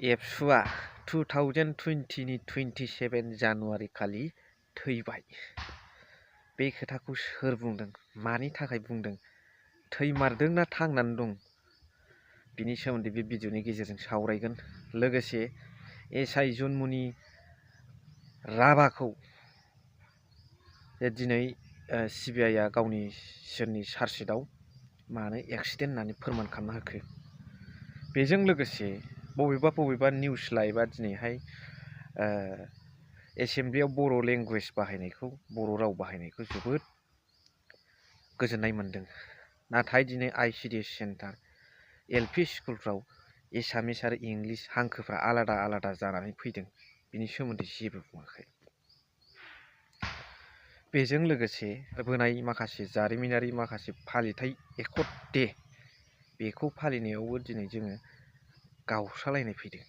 एबसुआ 2020 नि 27 जानुवारि खालि थैबाय। बे खोथाखौ सोर बुंदों, मानि थाखाय बुंदों, थैमारदों ना थांनानै दं, बिनि सोमोन्दै बे भिडिअनि गेजेरजों सावरायगोन। लोगोसे एसआइ जुनमुनि राभाखौ दिनै सिबिआइआ गावनि इसोरनि चार्जसिटआव मानो एक्सिडेन्ट होननानै फोरमान खालामना होखो। बेजों लोगोसे बबेबा निउस लाइभआ दिनैहाय एसेमब्लियाव बर' लेंगुवेज बाहायनायखौ, बर' राव बाहायनायखौ जोबोद गोजोननाय मोन्दों। नाथाय दिनै आइसिडिएस सेन्टार एलपि स्कुलफ्राव एसामिस आरो इंलिस हांखोफ्रा आलादा आलादा जानानै फैदों। बिनि सोमोन्दै जेबो बुङाखै। बेजों लोगोसे बोनाय माखासे जारिमिनारि माखासे फालिथाय एकट डे, बेखौ फालिनायावबो दिनै जोङो गावस्रालायनाय फैदों।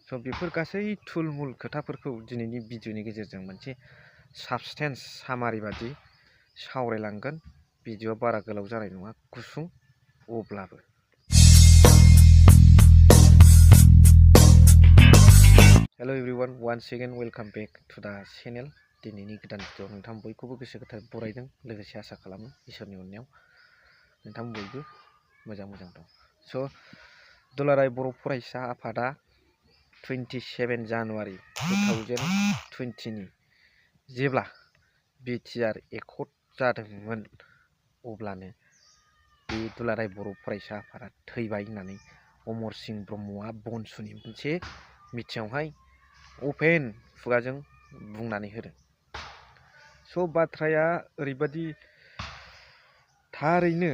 स' बेफोर गासै थुलमुल खोथाफोरखौ दिनैनि भिडिअनि गेजेरजों मोनसे साबसटेन्स सामारि बादि सावरायलांगोन। भिडिअआ बारा गोलाव जानाय नङा, गुसुं अब्लाबो। Hello' everyone, once again welcome back to the channel. दिनैनि गोदान भिडिअ नोंथां बयखौबो गोसो गोथार बरायदों। लोगोसे आसा खालामो इसोरनि अननायाव नोंथां बयबो मोजां दं। स' दुलाराय बर' फरायसा आफादा 27 जानुवारि 2020 नि जेब्ला बिटिआर एकट जादोंमोन, अब्लानो बे दुलाराय बर' फरायसा आफादा थैबाय होननानै अमर सिंह ब्रह्मआ बनसुनि मोनसे मिथिङावहाय अपेन खुगाजों बुंनानै होदों। स' बाथ्राया ओरैबादि, थारैनो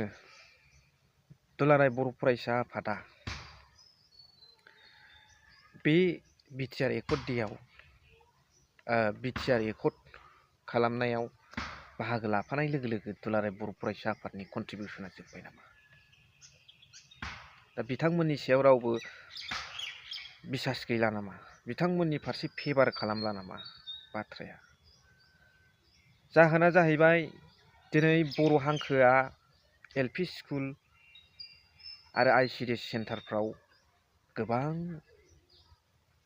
दुलाराय बर' फरायसा आफादा बे बिटिआर एकट डेआव बिटिआर एकट खालामनायाव बाहागो लाफानाय लोगो लोगो दुलाराय बर' फरायसा आफादनि कन्ट्रिबिउसना जोब्बाय नामा? दा बिथांमोननि सायाव रावबो बिसास गैला नामा? बिथांमोननि फारसे फेभार खालामला नामा? बाथ्राया जाहोना जाहैबाय, दिनै बर' हांखोआ एलपि स्कुल आरो आइसिडिएस सेन्टारफ्राव गोबां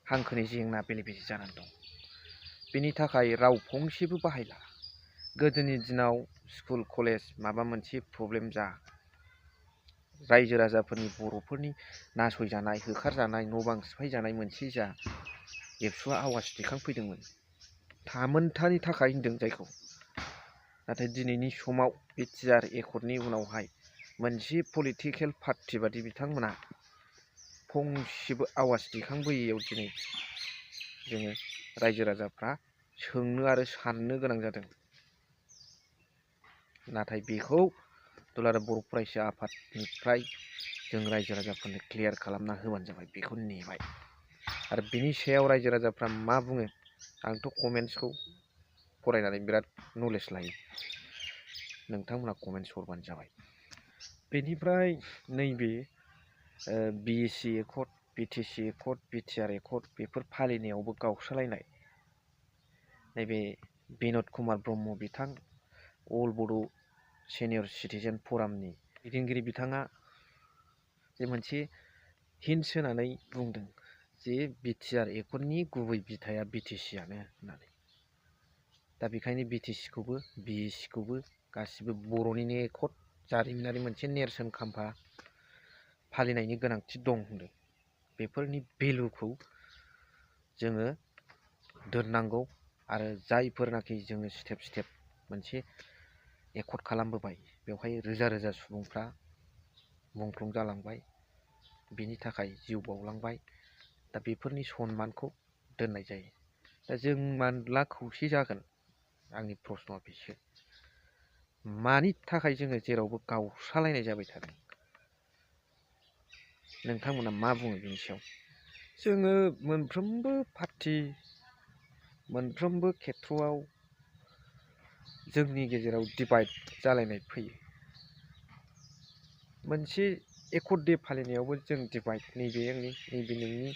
हांखोनि जेंना बेले बेजे जानानै दं। बेनि थाखाय राव फंसेबो बाहायला। गोदोनि दिनाव स्कुल कलेज माबा मोनसे प्रब्लेम जा, रायजो राजाफोरनि बर'फोरनि नासयजानाय, होखारजानाय, न' बां सिफायजानाय मोनसे जा, एबसुआ आवाज दिखांफैदोंमोन। थामोनथानि थाखाय होनदों जायखौ। नाथाय दिनैनि समाव बिटिआर एकटनि उनावहाय मोनसे पलिटिकेल पार्टि बादि बिथांमोना फंसेबो आवाज दिखांबोयैयाव दिनै जोङो रायजो राजाफ्रा सोंनो आरो साननो गोनां जादों। नाथाय बेखौ दुलाराय बर' फरायसा आफादनिफ्राय जों रायजो राजाफोरनो क्लियार खालामना होबानो जाबाय। बेखौ नेबाय। आरो बिनि सायाव रायजो राजाफ्रा मा बुङो, आंथ' कमेन्ट्सखौ फरायनानै बिराद नलेज लायो। नोंथांमोना कमेन्ट्स हरबानो जाबाय। बेनिफ्राय नैबे बिएससि एकट, बिटिसि एकट, बिटिआर एकट बेफोर फालिनायावबो गावस्रालायनाय। नैबे बिन'द कुमार ब्रह्म बिथां अल बड' सिनियर सिटिजेन फरामनि दैदेनगिरि बिथाङा जे मोनसे हिन्ट्स होनानै बुंदों जे बिटिआर एकटनि गुबै बिथाया बिटिसिआनो होननानै। दा बेखायनो बिटिसिखौबो बिएससिखौबो गासिबो बर'निनो एकट, जारिमिनारि मोनसे नेरसोन खाम्फा फालिनायनि गोनांथि दं होनदों। बेफोरनि भेलुखौ जोङो दोननांगौ। आरो जायफोरनाखि जोङो स्टेप मोनसे एकट खालामबोबाय, बेवहाय रोजा रोजा सुबुंफ्रा मुंख्लं जालांबाय, बिनि थाखाय जिउ बावलांबाय। दा बेफोरनि सनमानखौ दोननाय जायो। दा जों माब्ला खौसे जागोन? आंनि प्रश्नआ बेसो। मानि थाखाय जोङो जेरावबो गावस्रालायनाय जाबाय थादों? नोंथांमोना मा बुङो बिनि सायाव? जोङो मोनफ्रोमबो पार्टि, मोनफ्रोमबो खेथ्रआव जोंनि गेजेराव डिभाइड जालायनाय फैयो। मोनसे एकट डे फालिनायावबो जों डिभाइड, नैबे आंनि, नैबे नोंनि।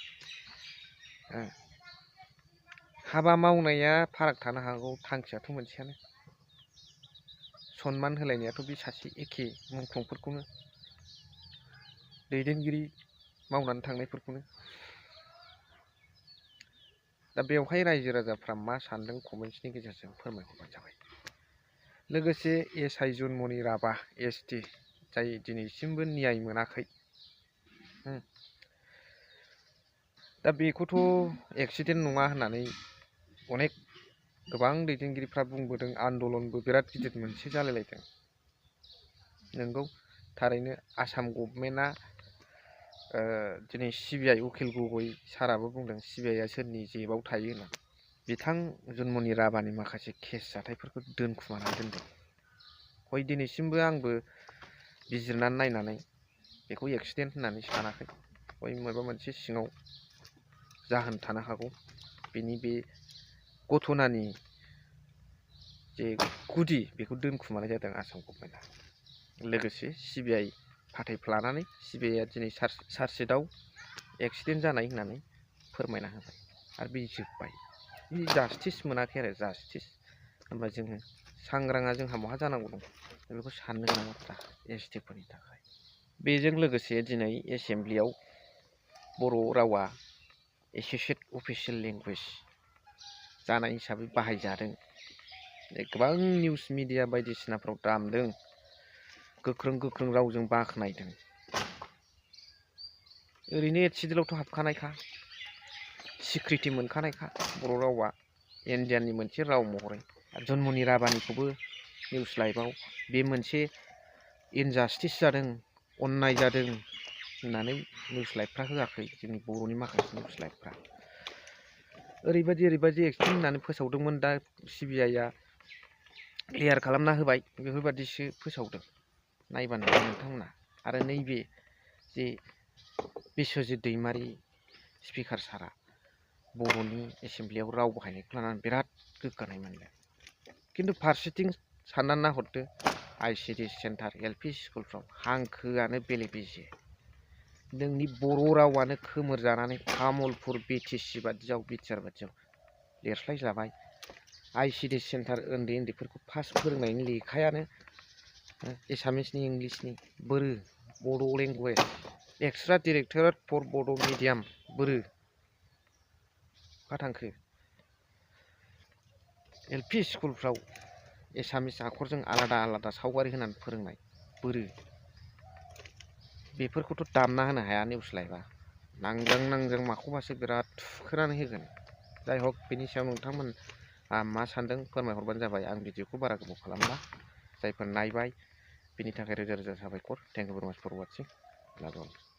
हाबा मावनाया फाराग थानो हागौ, थांखियाथ' मोनसेयानो। सनमान होलायनायाथ' बे सासे एखे मुंख्लंफोरखौनो दैदेनगिरि मावनानै थांनायफोरखौनो। दा बेवहाय रायजो राजाफ्रा मा सानदों कमेन्ट्सनि गेजेरजों फोरमायहरबानो जाबाय। लोगोसे एसआइ जुनमनि राभा एसटि जाय दिनैसिमबो न्याय मोनाखै, दा बेखौथ' एक्सिडेन्ट नङा होननानै अनेक गोबां दैदेनगिरिफ्रा बुंबोदों, आन्दलनबो बिराद गिदिर मोनसे जालायलायदों। नंगौ, थारैनो आसाम गभर्नमेन्टआ दिनै सिबिआइ उकिल गगৈ साराबो बुंदों सिबिआइआ सोरनि जेबाव थायो होनना। बिथां जुनमनि राभानि माखासे केस जाथायफोरखौ दोनखुमानानै दोनदों। हय दिनैसिमबो आंबो बिजिरनानै नायनानै बेखौ एक्सिडेन्ट होननानै सानाखै। हय माबा मोनसे सिङाव जाहोन थानो हागौ। बेनि बे घटनानि जे गुदि बेखौ दोनखुमानाय जादों आसाम गभर्नमेन्टआ। लोगोसे सिबिआइ फाथायफ्लानानै सिबिआइआ दिनै चार्जसिटआव एक्सिडेन्ट जानाय होननानै फोरमायना होबाय आरो बे जोब्बाय। बे जास्टिस मोनाखै आरो जास्टिस होनबा जोङो सांग्राङा जोंहा बहा जानांगौ दं, बेखौ साननो गोनां बाथ्रा एसटिफोरनि थाखाय। बेजों लोगोसे दिनै एसेमब्लियाव बर' रावा एस'सिएट अफिसियेल लेंगुवेज जानाय हिसाबै बाहायजादों। गोबां निउस मिडिया बायदिसिनाफ्राव दामदों, गोख्रों गोख्रों रावजों बाख्नायदों। ओरैनो एडसिडुलावथ' हाबखानायखा, सिक्रिटि मोनखानायखा बर' रावा इन्डियाननि मोनसे राव महरै। जुनमनि राभानिखौबो निउस लाइभआव बे मोनसे इनजास्टिस जादों, अन्याय जादों होननानै निउस लाइभफ्रा होआखै, जोंनि बर'नि माखासे निउस लाइभफ्रा। ओरैबायदि एक्सिडेन्ट होननानै फोसावदोंमोन, दा सिबिआइआ क्लियार खालामना होबाय, बेफोरबादिसो फोसावदों। नायबानो नोंथांमोना। आरो नैबे जे बिस्वजित दैमारि स्पिकार सारा बर'नि एसेमब्लियाव राव बाहायनायखौ लानानै बिराद गोग्गानाय मोनदों। खिन्थु फारसेथिं साननानै नाहरदो, आइसिडि सेन्टार एलपि स्कुलफ्राव हांखोआनो बेले बेजे। नोंनि बर' रावानो खोमोरजानानै तामुलपुर बिटिसि बादियाव बिटिआर बादियाव लिरस्लायजाबाय। आइसिडि सेन्टार उन्दै उन्दैफोरखौ फार्स्ट फोरोंनायनि लेखायानो एसामिसनि इंलिसनि बोरो बड' लेंगुवेज एक्सट्रा डिरेक्टरेट फर बड' मिडियाम बोरो थांखो। एलपि स्कुलफ्राव एसामिस आखरजों आलादा आलादा सावगारि होनानै फोरोंनाय बोरो। बेफोरखौथ' दामना होनो हाया निउस लाइभआ। नांजां माखौबासो बिराद थुखोनानै होगोन। जाय हक बेनि सायाव नोंथांमोनहा मा सानदों फोरमायहरबानो जाबाय। आं भिडिअखौ बारा गोबाव खालामला। जायफोर नायबाय बिनि थाखाय रोजा रोजा साबायखर। थेंक इउ भेरि माच फर वाचिं। लाभ अल।